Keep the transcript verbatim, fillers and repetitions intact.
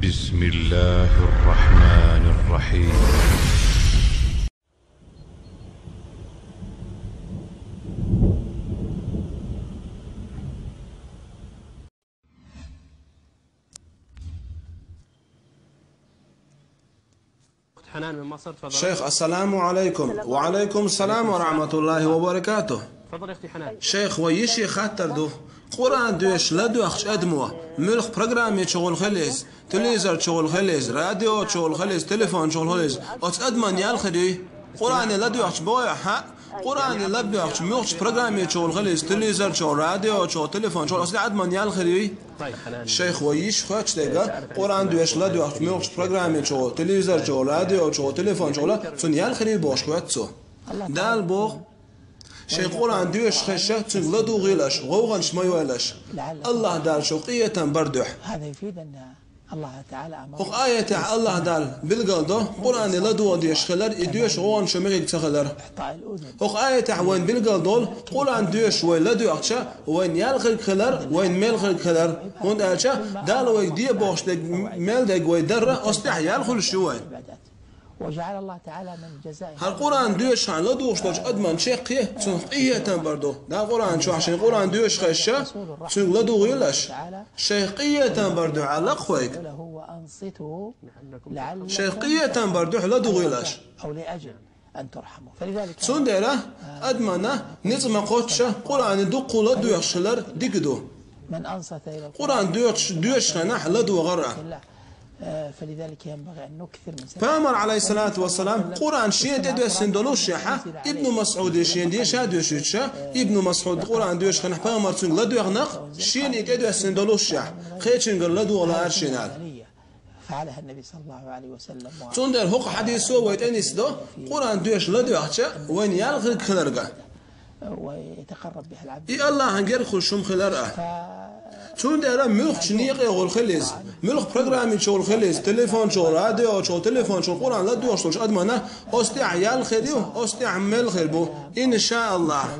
بسم الله الرحمن الرحيم. أخت حنان من مصر، تفضل. شيخ، السلام عليكم. وعليكم السلام ورحمة الله وبركاته. تفضل أختي حنان. Шайх, вай йиший хаттар ду. Къуръан доьшуш ладоьгӀча адамо муьлха программи чухула хила еза, телевизор чухула хила еза, радио чухула хила еза, телефон чухула хила еза, оцу адаман ял хир юй? Къуръане ладоьгӀча боху хьа, Къуръане ладоьгӀча муьлхачу программи чухула хила еза, телевизор чухула, радио чухула, телефон чухула, оцу адаман ял хир юй? Шайх, вай йиша хоьттуш дерг, Къуръан доьшуш ладоьгӀча муьлхачу программи чухула, телевизор чухула, радио чухула, телефон чухула, цунна ял хир юй бохуш хоьтту цо. Дала боху, шайн Къуръан доьшуш хезча, цуьнга ладугӀийла аша, гӀовгӀанаш ма йойла аша. АллахӀ Дала шух къинхетам бар дуьхьа. ХӀокху аятехь АллахӀ Дала билгалдо Къуръане ладогӀа дезаш хилар, и доьшуш гӀовгӀанаш ма хир ца хилар. ХӀокху аятехь вайна билгалдолу, Къуръан доьшуш вай ладоьгӀча, вайна ял хир хилар, вайна мел хир хилар. ХӀунда аьлча Дала вайга де бохуш дерг, мел дерг вай дарра, оцу тӀехь ял хуьлуш ю вайна. ХӀара Къуръан доьшуш хьайн ладугӀуш долчу адаман чекхъе, цунах къинхетам бар ду. Дала Къуръан чохь шайн Къуръан доьшуш хезча, цуьнга ладугӀийла аша. Шайх, къинхетам бар дуьхьа лакха вайга. Шайх, къинхетам бар дуьхьа ладугӀийла аша. Цундела адамана ницкъ ма кхоччуша, Къуръане дуккха ладоьгӀуш хилар дика ду. Къуръан доьшуш, доьшуш хенахь ладогӀар а. Пайхамар, алейхиссалату вассалам, Къуръан шена тӀедоьссина долушшехь, Ибну Масъуде шена деша а доьшуьйтуша, Ибну Масъуд Къуръан доьшуш хенахь, Пайхамар цуьнга ладоьгӀнакх, шена и тӀедоьссина долушшехь, кхечуьнгара ладогӀа лаьара шена аьлла. Цундела хӀокху хьадисо вай тӀенисдо, Къуръан доьшуш ладоьгӀча, вайна ял хир хиларга. И АллахӀан герга хуьлуш хӀума хилар а. Цундела муьлххачу некъе гӀур хила иза, муьлхха программи чухула хила иза, телефон чухула, радио чухула, телефон чухула Къуръан ладоьгӀуш долчу адамана оцу тӀехь ял хир ю, оцу тӀехь мел хир бу, иншааллахӀ.